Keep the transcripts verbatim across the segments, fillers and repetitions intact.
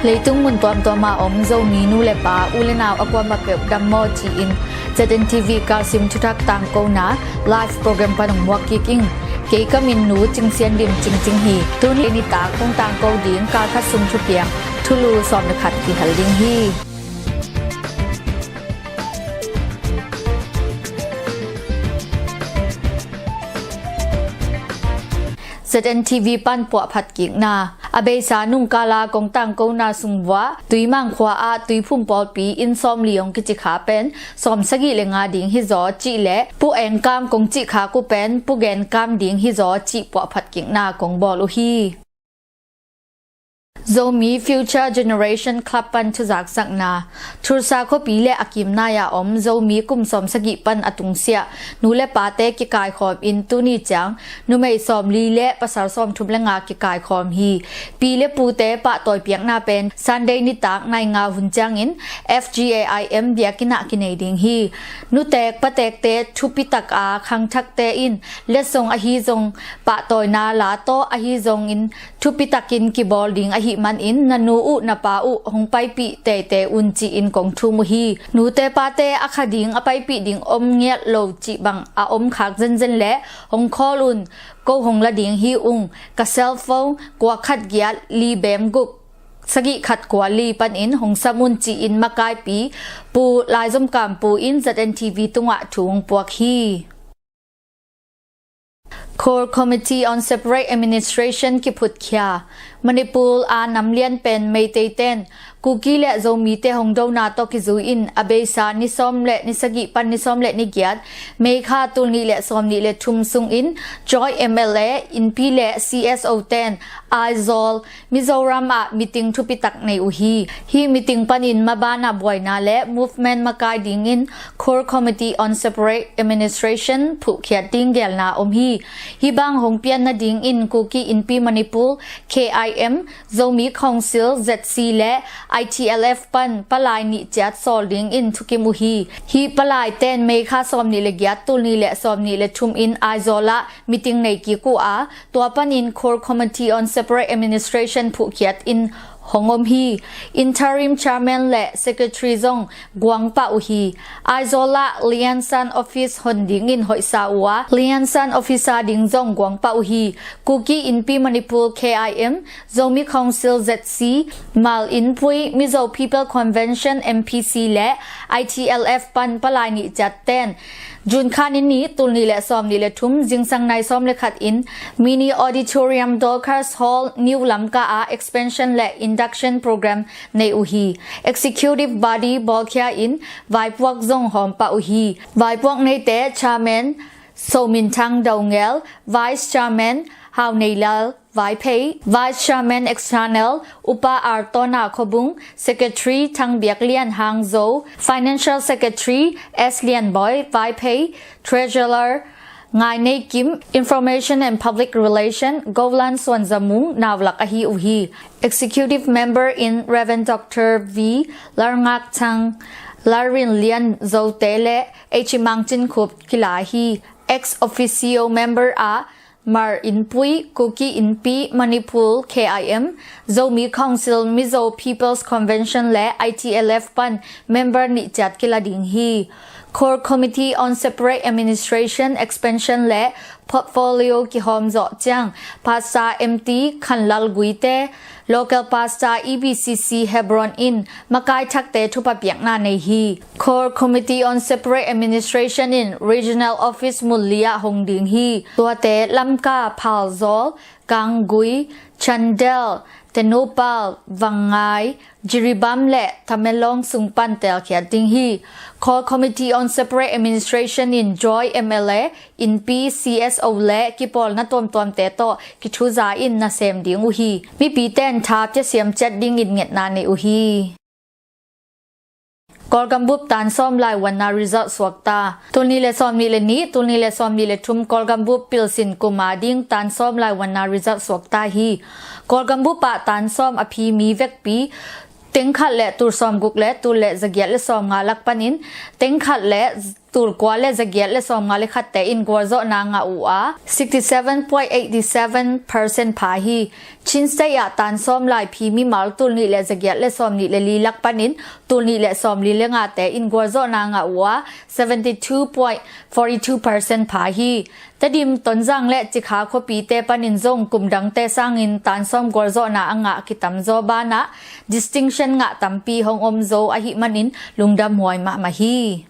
Leitung mun tuamtuam a om Zomi nu le pa, u le nau a kuamah peuh dam maw ci-in Z N T V Kalsim thuthak tangkona live program pan hong muak kik ing. Kei ka min Nu Cing Sian Dim Cingcing hi. Tuni nitak kong tangko ding kalkhat sung thupiang thulu sawm le khat kihel ding hi. Z N T V pan puahphat kikna. A beisa nungkala kong tangkona sung vuah Tuimang khua ah Tuiphum pawlpi inn sawmli hong kici kha pen sawmsagih le nga ding hizaw cih le Pu Eng Kam kong cih khak uh pen Pu Gen Kam ding hizaw cih puahphat kikna kong bawl uh hi. Zomi Future Generation Club pan thuzaksakna. Tulsa khuapi le a kimnai a om Zomi kum sawmsagih pan a tungsiah nu le pate kikaikhawm in tuni ciang numei sawmli le pasal sawmthum le nga kikaikhawm hi. Pi le pute pahtawi piakna pen Sunday nitak nai nga hun ciangin F G A I M biakinn ah kinei ding hi. Nutek patekte thupitak a khangthakte in letsong ahi zong pahtawina la tawh ahi zongin thupitakin kibawl ding ahih manin na nu uh na pa uh hong paipih teitei un ci-in kong thum uh hi. Nute pate a kha ding a paipih ding om ngiat lo cih bang a om khak zenzen le hong call un, ko hong la ding hi ung. Ka cellphone kua khat giat li bem guk sagih khat kua li panin hong sam un ci-in makaipi Pu Laizom Kampu in Z N T V tungah thu hong puak hi. Core Committee on Separate Administration kiphutkhia. Manipur a namlian pen Meitei ten Kuki le Zomite hong dona tawh kizui in a beisa ni sawm le ni sagih pan ni sawm le ni giat May kha tul nih le sawm nih le thum sungin Joy M L A, Inpi le C S O ten Aizawl Mizoram ah meeting thupitak nei uh hi. Hih meeting panin maban ah buaina le movement makai dingin Core Committee on Separate Administration phuhkhiat ding gelna om hi. Hih bang hong pian nadingin Kuki Inpi Manipur, K I M, Zomi Council, Z C, le I T L F pan palai nih ciat sawl dingin thukim uh hi. Hih palai ten May kha sawm nih le giat tul nih le sawm nih le thum in Aizawl ah meeting nei kik uh a, tua panin Core Committee on Separate Administration phuhkhiat in hong om hi. Interim Chairman le Secretary zong guang pah uh hi. Aizawl ah Liaison Office hon dingin hoihsa uh a, Liaison Officer ding zong guang pah uh hi. Kuki Inpi Manipur, K I M, Zomi Council, Z C, Mal Inpui, Mizo People Convention, M P C, le I T L F pan palai nih ciat ten June kha ni nih tul nih le sawm nih le thum zingsang nai sawm le khat in Mini Auditorium Dorcas Hall, New Lamka ah expansion le induction program nei uh hi. Executive Body bawlkhia in vaipuak zong hawm pah uh hi. Vaipuak neite Chairman Sominthang Dongel, Vice Chairman Hau Neilal Vaiphei, Vice Chairman External Upa Artona Khobung, Secretary Thang Biak Lian Hang Zo, Financial Secretary S Lian Boy Vaiphei, Treasurer Ngai Nei Kim, Information and Public Relation Golan Suan Zamung Naulak ahi uh hi. Executive Member in Reverend Doctor V Larngak Thang, Larin Lian Zote le H Mang Cin Khup kila hi. Ex officio member a Mar Inpui, Kuki Inpi Manipur, K I M, Zomi Council, Mizo People's Convention le I T L F pan member nih ciat kila ding hi. Core Committee on Separate Administration Expansion le Portfolio kihawm zawh ciang Pastor M T Khanlal Guite, Local Pastor E B C C Hebron in makai thakte thupha piakna nei hi. Core Committee on Separate Administration in Regional Office Mulli ah hong ding hi. Tuate Lamka, Phalzawl, Kanggui, Chandel, Tengnoupal, Vangai, Jiribam le Tamenglong sung pan telkhiat ding hi. Core Committee on Separate Administration in Joy M L A, Inpi, C S O le kipawlna tuamtuamte tawh kithuza in nasem ding uh hi. Mipi ten tha piasiam ciat dingin ngetna nei uh hi. Kawlgam bup tan sawm laivuanna result suakta. Tul nih le sawm nih le nih, tul nih le sawm nih le thum Kawlgam bup pilsin kum a ding tan sawm laivuanna result suakta hi. Kawlgam bup ah tan sawm a phi mi vekpi teng khat le tul sawm guk le tul le zagiat le sawm nga lak panin teng khat le tul kua le zagiat le sawmnga le khatte in gualzawhna ngah uh a, sixty seven point eighty seven percent pha hi. Chin State ah tan sawm laiphi mimal tul nih le zagiat le sawmnih le li lak panin tul nih le sawmli le ngate in gualzawhna ngah uh a, seventy two point forty two percent pha hi. Tedim, Tonzang le Cikha khuapite panin zong kum dangte sangin tan sawm gualzawhna a ngah kitamzaw banah distinction ngah tampi hong om zo ahih manin lungdamhuai mahmah hi.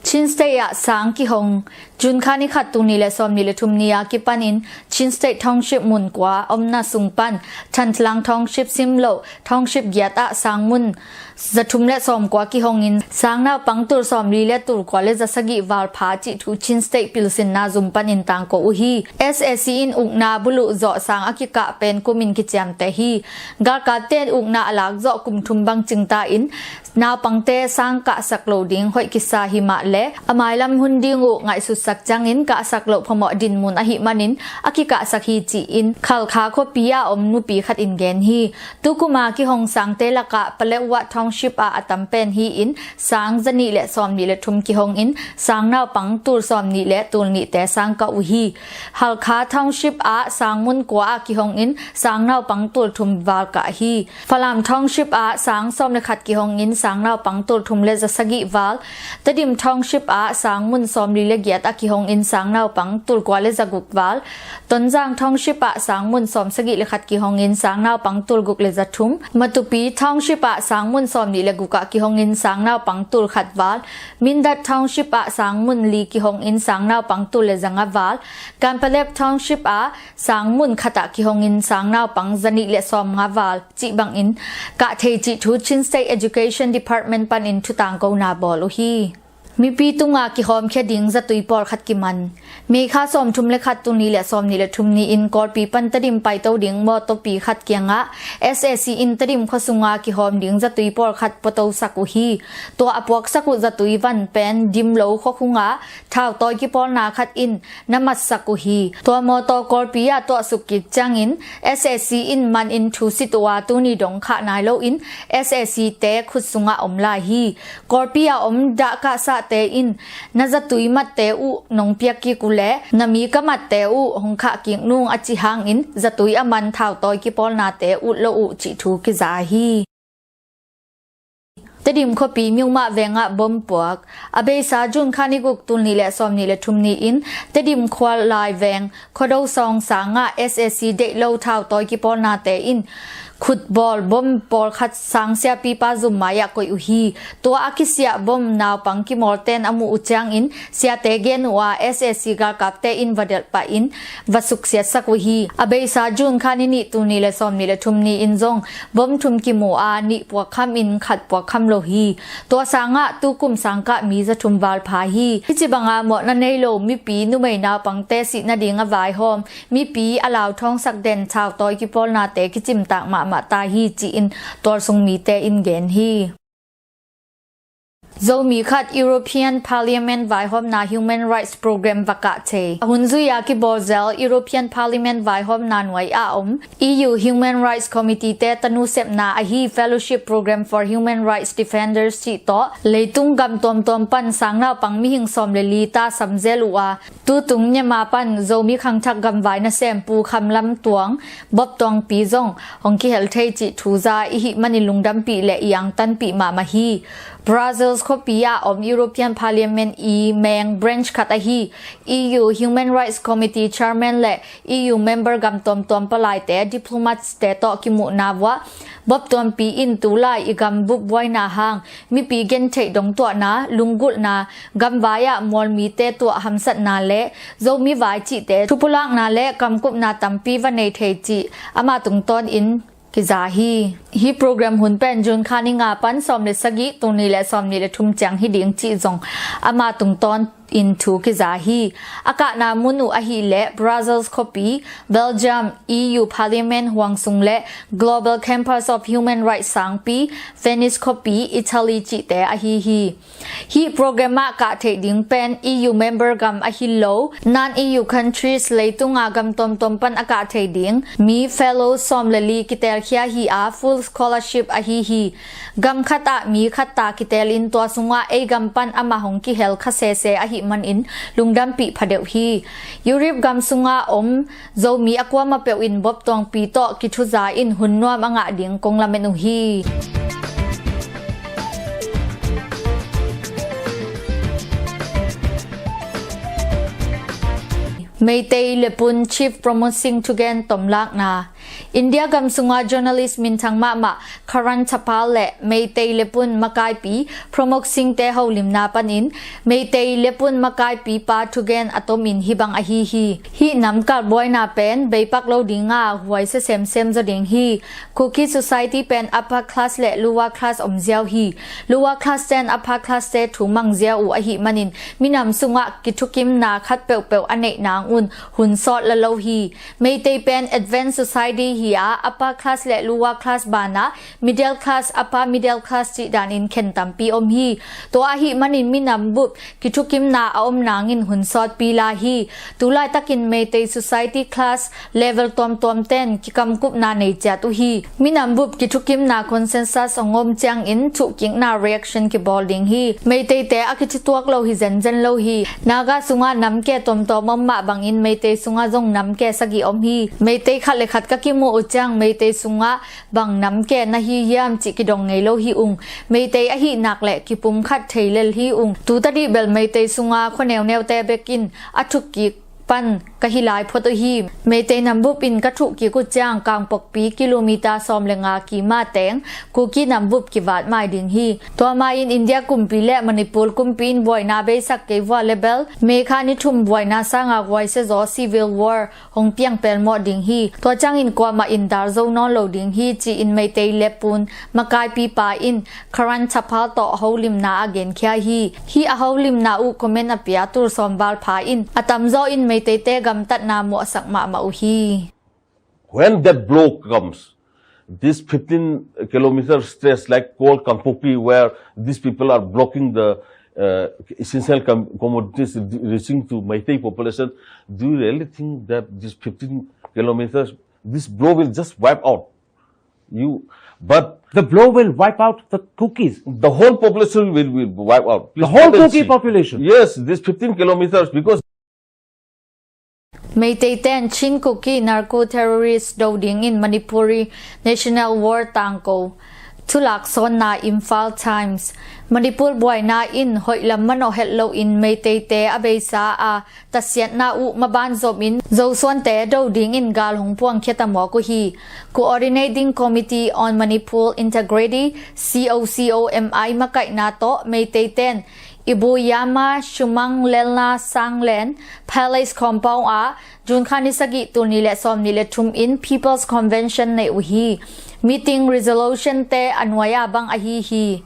Chin State ah sang kihong. June kha ni khat, tul nih le sawmnih le thum ni a kipanin Chin State Township mun kua omna sung pan Thantlang Township simloh Township giat ah sang mun zathum le sawmkua kihongin sang naupang tul sawmli le tul kua le zasagih val pha cih thu Chin State pilsinna zum panin tangko uh hi. S A C in ukna buluh zawh sang a kikah pen kumin kiciamteh hi. Galkapte in ukna a lak zawh kum thum bang cingta in naupangte sang kahsak lo ding hoih kisa hi mah le a mailam hun ding uh ngaihsutsak ciangin kahsak loh phamawh dinmun ahih manin a kikahsak hi ci-in Khalkha khuapi a om nupi khat in gen hi. Tukuma kihong sangte lakah Paletwa Township ah a tam pen hi-in sang zanih le sawmnih le thum kihongin sang naupang tul sawmnih le tul nihte sang kah uh hi. Halkha Township ah sang mun kua ah kihongin sang naupang tul thum val kah hi. Falam Township ah sang sawm le khat kihongin sang naupang tul thum le zasagih val. Tedim Township ah sang mun sawmli le giat ah kihongin sang naupang tul kua le zaguk val. Tonzang Township ah sang mun sawmsagih le khat kihongin sang naupang tul guk le zathum. Matupi Township ah sang mun sawmnih le guk ah kihongin sang naupang tul khat val. Mindat Township ah sang mun li kihongin sang naupang tul le zanga val. Kanpetlet Township ah sang mun khat ah kihongin sang naupang zanih le sawmnga val cih bangin kah thei cih thu Chin State Education Department panin thutangkona bawl uh hi. Mipi tunga kihawmkhia ding zatui pawlkhat kiman. May kha sawmthum le khat, tul nih le sawmnih le thum ni-in Kawlpi pan Tedim paito ding mawtawpi khat kiangah S A C in Tedim khuasunga kihawm ding zatui pawlkhat puatosak uh hi. Tua a puaksak uh zatui van pen Dimlo khuakhunga thautawi kipawlna khat in na matsak uh hi. Tua mawtaw Kawlpi ah tuahsuk kik ciangin S A C in man in thusit uh a, tuni dong khah nai loin S A C te khut sungah om lai hi. Kawlpi a om dahkahsahte in na zatui matte uh nong piak kik uh leh na mi ka matte uh hong khah kik nung a ci hangin zatui a man thautawi kipawlnate ut lo uh cih thu kiza hi. Tedim khuapi Myoma vengah bom puak. A beisa June kha ni guk, tul nih le sawmnih le thum ni-in Tedim khua lai veng Khuado Sawng sangah S A C deih lo thautawi kipawlnate in khutbawl bom pawlkhat sang siapipa zum mai-ah koih uh hi. Tua a kisiah bom naupang kimawlten a muh uh ciangin siate gen uh a, S A C galkapte in va delh pahin va suksiatsak uh hi. A beisa June kha ni nih, tul nih le sawmnih le thum ni-in zong bom thum kimu a, nih puakkham in khat puakkham lo hi. Tua sangah tukum sangkah mi zathum val pha hi. Hici banga mawhna nei lo mipi numei naupangte sih nading a vaihawm mipi a lauthawngsak den thautawi kipawlnate kicimtak mahmah ta hi ci-in tualsung mite in gen hi. Zomi khat European Parliament vaihawmna Human Rights Program va kah thei. A hun zui-a kibawlzel European Parliament vaihawmna nuai a om E U Human Rights Committee te tanu sepna ahi Fellowship Program for Human Rights Defenders cih tawh leitung gam tuamtuam pan sang naupang mihing sawm le li ta samzel uh a, tutung Myanmar pan Zomi khangthak gamvai nasem Pu Kham Lam Tuang, Bob Tuangpi zong hong kihel thei cih thuza i hih manin lungdampih le i angtanpih mahmah hi. Brussels khuapi ah om European Parliament i meng branch khat ahi E U Human Rights Committee Chairman le E U member gam tuamtuam palaite diplomats te tawh kimuhna vuah Bob Tuangpi in tulai i gam bupbuaina hang mipi gentheih dongtuahna, lunggulhna, gamvai ah mualmite tuah hamsatna le Zomi vai cihte thupulakna le kamkupna tampi va nei thei cih ama tungtawnin kiza hi. Hih program hun pen June kha ni nga pan sawm le sagih, tul nih le sawmnih le thum ciang hi ding cih zong ama tungtawn in thu kiza hi. A kahna mun uh ahileh Brussels khuapi, Belgium, E U Parliament huangsung le Global Campus of Human Rights sangpi, Venice khuapi, Italy cihte ahi hi. Hih program ah kah theih ding pen E U member gam ahi lo, non-E U countries leitunga gam tuamtuam pan a kah thei ding mi fellow sawm le li kitelkhia hi a, full Scholarship ahi hi. Gam khat ah mi khat ta kitel in tua sungah ei gam pan amah hong kihel kha sese ahih manin lungdampih phadeuh hi. Europe gam sungah om Zomi a kuamah peuh in Bob Tuangpi tawh kithuza in hun nuam a ngah ding kong lamen uh hi. Meitei lepun Chief Pramod Singh thugen tomlakna. India gam sunga journalist minthang mahmah Karan Thapar le Meitei lepun makaipi Pramod Singh te holimna panin Meitei lepun makaipi pa thugen a tomin hibang ahi hi. Hih namkal buaina pen beipak lo dinga huaisia semsem zaw ding hi. Kuki society pen upper class le lower class om ziau hi. Lower class ten upper class te thu mang ziau uh ahih manin minam sungah kithukimna khat peuhpeuh a neih nang un hun sawt la lo hi. Meitei pen advanced society hi a, upper class le lower class banah middle class, upper middle class cih danin khen tampi om hi. Tua ahih manin minam bup kithukimna a om nangin hun sawtpi lai hi. Tulaitakin Meitei society class level tuamtuam ten kikamkupna nei ciat uh hi. Minam bup kithukimna consensus hong om ciangin thuhkikna reaction kibawl ding hi. Meitei te a kithituak lo hi zenzen lo hi. Naga sungah namke tuamtuam om mah bangin Meitei sungah zong namke sagih om hi. Meitei khat le khat ka kimuh uh ciang Meitei sungah bang namke na hi hiam cih kidong ngei lo hi ung. Meitei ahih nak le kipumkhat thei lel hi ung. Tu tadih bel Meitei sunga khua neuneute bekin a thukkik pan ka hi lai phot uh hi. Meitei nambup in ka thukkik uh ciang Kangpokpi kilometer sawm le nga kima teng Kuki nambup kivat mai ding hi. Tua ma-in India kumpi le Manipur kumpi in buaina beisak kei vua le bel May kha ni thum buaina sanga huaisia zaw civil war hong piang pelmawh ding hi. Tua ciangin kuamah in dal zo nawn lo ding hi, ci-in Meitei lepun makaipi pa in Karan Thapar tawh holimna a genkhia hi. Hih a holimna uh comment a pia Tul Sawm Val Pha in a tamzaw in Meiteite gamtatna mawhsak mahmah uh hi. When that blow comes, this fifteen kilometer stretch, like called Kangpokpi, where these people are blocking the uh, essential com- commodities re- reaching to Meitei population, do you really think that this fifteen kilometers, this blow will just wipe out you? But the blow will wipe out the Kukis. The whole population will, will wipe out. The whole Kuki population. Yes, this fifteen kilometers, because Meitei ten Chin Kuki narco terrorist do dingin Manipuri National War tangko. Thulak sawnna Imphal Times. Manipur buaina in hoih lam manawh het loin Meiteite a beisa a tasiatna uh maban zomin Zosuante do dingin gal hong puangkhia ta mawk uh hi. Coordinating Committee on Manipur Integrity, C O C O M I, makaihna tawh Meitei ten Ibuyama Shumang Lelna Sanglen Palace Compound ah June kha ni sagih, tul nih le sawm nih le thum in People's Convention nei uh hi. Meeting resolution te a nuai-a bang ahi hi.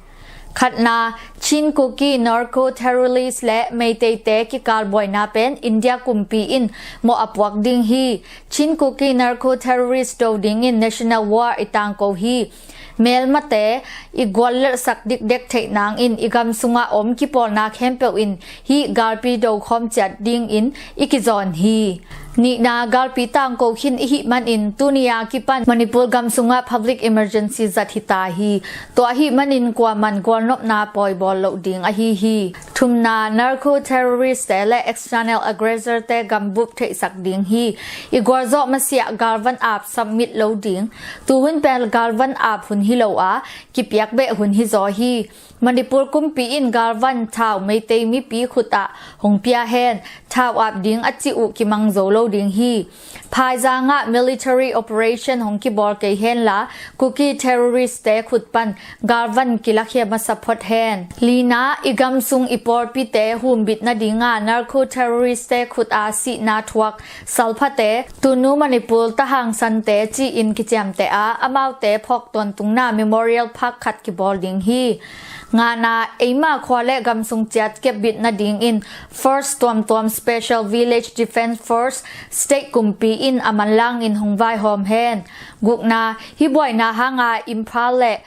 Khatna, Chin Kuki narco terrorist le Meiteite kikal buaina pen India kumpi in mawh a puak ding hi. Chin Kuki narco terrorist do dingin national war i tangko hi. Melmate i guallelhsak dikdek theih nangin i gam sungah om kipawlna khempeuh in hih galpi do khawm ciat dingin i kizawn hi. Nihna, galpi tangko khin i hih manin tuni a kipan Manipur gam sungah public emergency zat hi ta hi. Tua ahih manin kuaman gualnopna pawi bawl loh ding ahi hi. Thumna, narco terrorist te le external aggressor te gambup theihsak ding hi. I gualzawh masiah galvan aap submit lo ding. Tuhun pen galvan aap hun hi lo a, kipiak beh hun hi zaw hi. Manipur kumpi in galvan thau Meitei mipi khut ah hong pia hen, thau aap ding a cih uh kimang zo lo ding hi. Phaizang ah military operation hong kibawl kei hen la, Kuki terrorist te khut pan galvan kilakhia masa phot hen. Lina, i gam sung i pawlpite humbit nadinga narco terrorist te khut a sihna thuak salphate, tunu Manipur tahang sante ci-in kiciamteh a, amaute phawk tawntungna memorial park khat kibawl ding hi. Ngana, eima khua le gam sung ciat kepbit nadingin force tuamtuam, Special Village Defence Force, state kumpi in a manlangin hong vaihawm hen. Gukna, hih buaina hanga Imphal le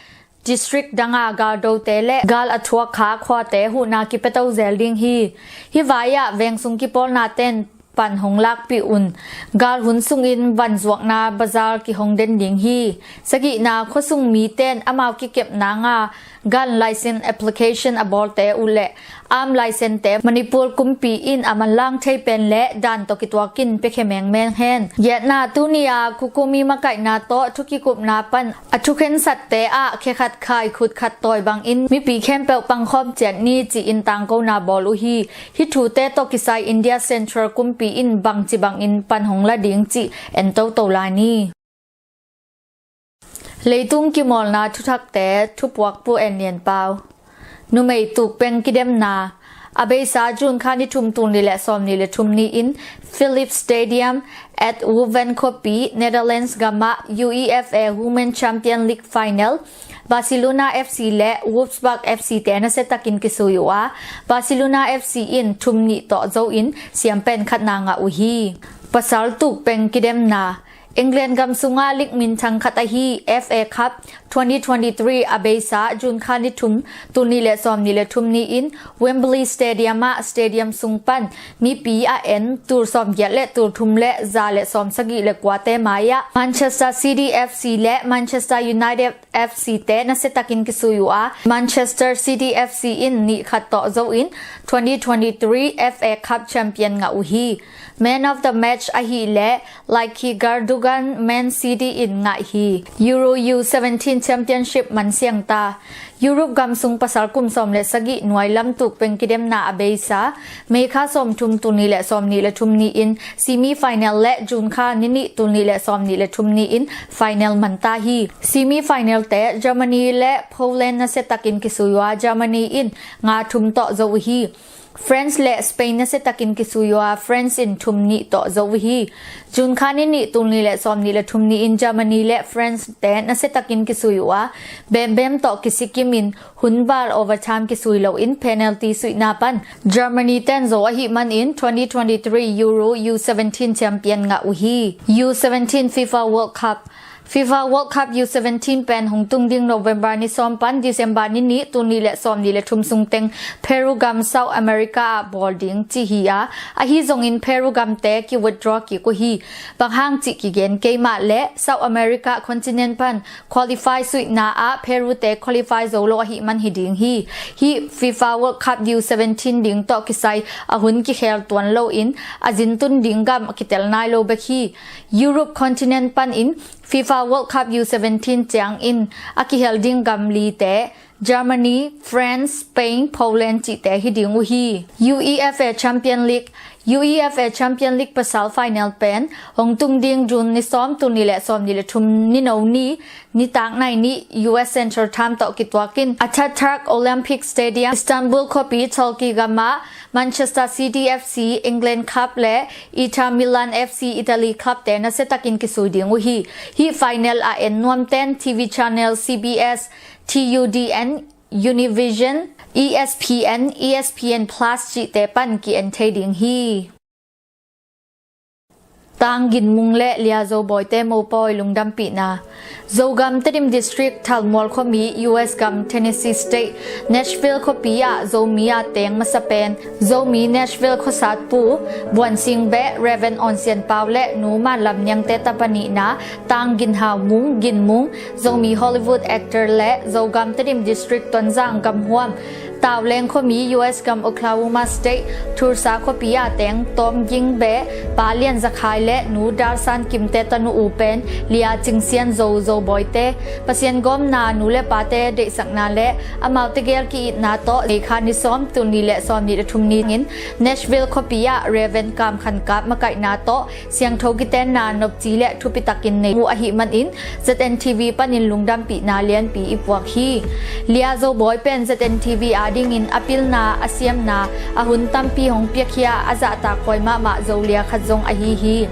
district danga galdote le gal a thuak kha khuate huhna kipeto zel ding hi. Hih vai-ah veng sung kipawlna ten pan hong lakpih un. Gal hun sungin vanzuakna bazar kihong den ding hi. Sagihna, khuasung mite'n amau kikepna nga gan license application a bawlte uh leh arm license te Manipur kumpi in a manlang thei pen leh dan tawh kituakin piakhia mengmeng hen. Giatna, tuni a Kukumi makaihna tawh thukikupna pan a thukhensatte ah khe khat khai khut khat tawi bangin mipi khempeuh pangkhawm ciat ni ci-in tangkona bawl uh hi. Hih thute tawh kisai India Central kumpi in bangci bangin pan hong la ding cih en toto lai ni. Leitung kimawlna thuthakte thupuak Pu En Lian Pau. Numei tukpeng kidemna. A beisa June kha ni thum, tul nih le sawm nih le thum ni-in Philips Stadium, Eindhoven khuapi, Netherlands gamah UEFA Women Champion League final Barcelona F C le Wolfsburg F C te nasiatakin kisui uh a, Barcelona F C in thum nih tawh zo in siam pen khatna ngah uh hi. Pasal tukpeng kidemna. England gam sungah lig minthang khat ahi F A Cup twenty twenty-three a beisa June kha ni thum, tul nih le sawm nih le thum ni-in Wembley Stadium ah stadium sung pan mipi a en tul sawm giat le tul thum le za le sawm sagih le kuate mai-ah Manchester City F C le Manchester United F C te nasiatakin kisui uh a, Manchester City F C in nih khat tawh zo in twenty twenty-three F A Cup champion ngah uh hi. Man of the match ahih leh Ilkay Gundogan Man City in ngah hi. Euro U seventeen Championship mansiang ta. Europe gam sung pasal kum sawm le sagih nuai lam tukpeng kidemna a beisa May kha sawm thum, tul nih le sawm nih le thum ni-in semi final le June kha ni nih, tul nih le sawm nih le thum ni-in final man ta hi. Semi final te Germany le Poland nasiatakin kisui uh a, Germany in nga thum tawh zo uh hi. France le Spain nasiatakin kisui uh a, France in thum nih tawh zo uh hi. June kha ni nih, tul nih le sawm nih le thum ni-in Germany le France te nasiatakin kisui uh a, bembem tawh kisikim in hun val overtime kisui loin penalty suihna pan Germany ten zo ahih manin twenty twenty-three Euro U seventeen champion ngah uh hi. U seventeen FIFA World Cup. FIFA World Cup U seventeen pen hong tung ding November ni sawm pan December ni nih, tul nih le sawm nih le thum sung teng Peru gam, South America ah bawl ding ci hi a, ahi zongin Peru gamte ki withdraw kik uh hi. Bang hang cih kigen kei mah leh South America continent pan qualify suihna ah Peru te qualify zo lo ahih man hi ding hi. Hih FIFA World Cup U seventeen ding tawh kisai a hun kikhel tuan loin a zintun ding gam a kitel nai lo bek hi. Europe continent panin FIFA World Cup U seventeen ciangin a kihel ding gam lite Germany, France, Spain, Poland cihte hi ding uh hi. UEFA Champion League. UEFA Champion League pasal final pen hong tung ding June ni sawm, tul nih le sawm nih le thum, ni no ni, nitak nai nih, U S Central Time tawh kituakin Atatürk Olympic Stadium, Istanbul khuapi, Turkey gamah Manchester City F C, England club, le Inter Milan F C, Italy club te nasiatakin kisui ding uh hi. Hih final a en nuamten T V channel C B S, T U D N, Univision, E S P N, E S P N Plus cihte pan ki-en thei ding hi. Tang Gin Mung le Lia Zo Bawite mopawi lungdampihna. Zogam Tedim District, Thalmual khuami, U S gam Tennessee State, Nashville khuapi ah Zomi a teng masa pen Zomi Nashville khuasatpu Buan Sing Beh, Reverend Awn Sian Pau le Nu Man Lam Niangte tapa nihna Tang Gin Hau Mung, Gin Mung, Zomi Hollywood actor le Zogam Tedim District, Tonzang gamhuam, Tauleng khuami, U S gam Oklahoma State, Tulsa khuapi a teng Tawm Ging Beh, Pa Lian Za Khai le Nu Dal San Kimte tanu u pen Lia Cing Sian Zo, Zo Bawite, Pasian gawmna, nu le pate deihsakna le amaute gel ki-itna tawh May kha ni sawm, tul nih le sawm nih le thum ni-in Nashville khuapi ah Reverend Kam Khan Kap makaihna tawh siangtho kitenna nopci le thupitakin nei uh ahih manin Z N T V panin lungdampihna lianpi i puak hi. Lia Zo Bawi pen Z N T V adingin a pilna, a siamna, a hun tampi hong piakhia, a zahtak huai mahmah Zo Lia khat zong ahi hi.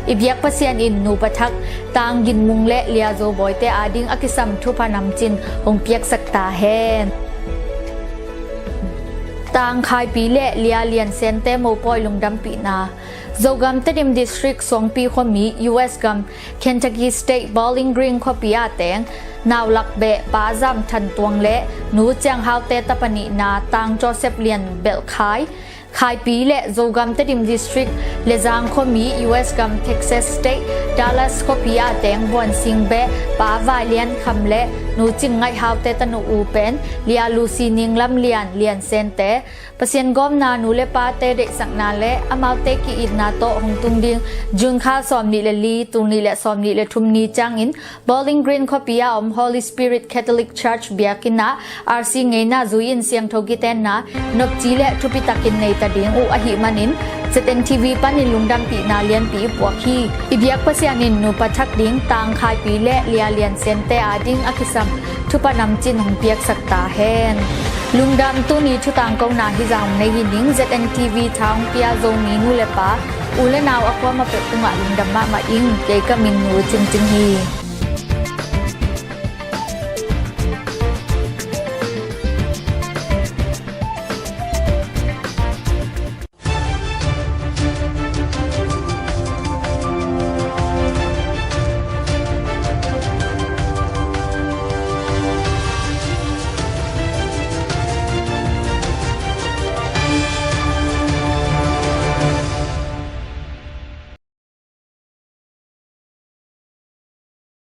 I biak Pasian in nupa thak Tang Gin Mung le Lia Zo Bawite ading a kisam thupha namcin hong piaksak ta hen. Tang Khai Pi le Lia Lian Sente mopawi lungdampihna. Zogam Tedim District, Suangpi khuami, U S gam Kentucky State, Bowling Green khuapi a teng Naulak Beh, Pa Zam Than Tuang le Nu Ciang Haute tapa nihna Tang Joseph Lian Belh Khai, Khaipi le Zogam Tedim District, Lezang khuami, U S gam Texas State, Dallas khuapi ah teng Buan Sing Beh, Pa Vai Lian Kham le Nu Cing Ngaih Hau te tanu u pen Lia Lucy Ning Lam Lian, Lian Sen te, Pasian gawmna, nu le pate deihsakna le amaute ki-itna tawh hong tung ding June kha sawmnih le li, tul nih le sawmnih le thum ni ciangin Bowling Green khuapi a om Holy Spirit Catholic Church biakinn ah R C ngeina zui-in siangtho kitenna nopci le thupi takin nei ta ding uh ahih manin Z N T V panin lungdampihna lianpi i puak hi. I biak Pasian in nupa thak ding Tang Khaipi le Lia Lian Sen te ading a kisam thupha namcin hong piaksak ta hen. Lungdam. Tuni thutangkona hizah hong nei hi ning. Z N T V tha hong pia Zomi nu le pa, u le nau a kuamah peuh tungah lungdam mahmah ing. Kei ka min Nu Cing Cing hi.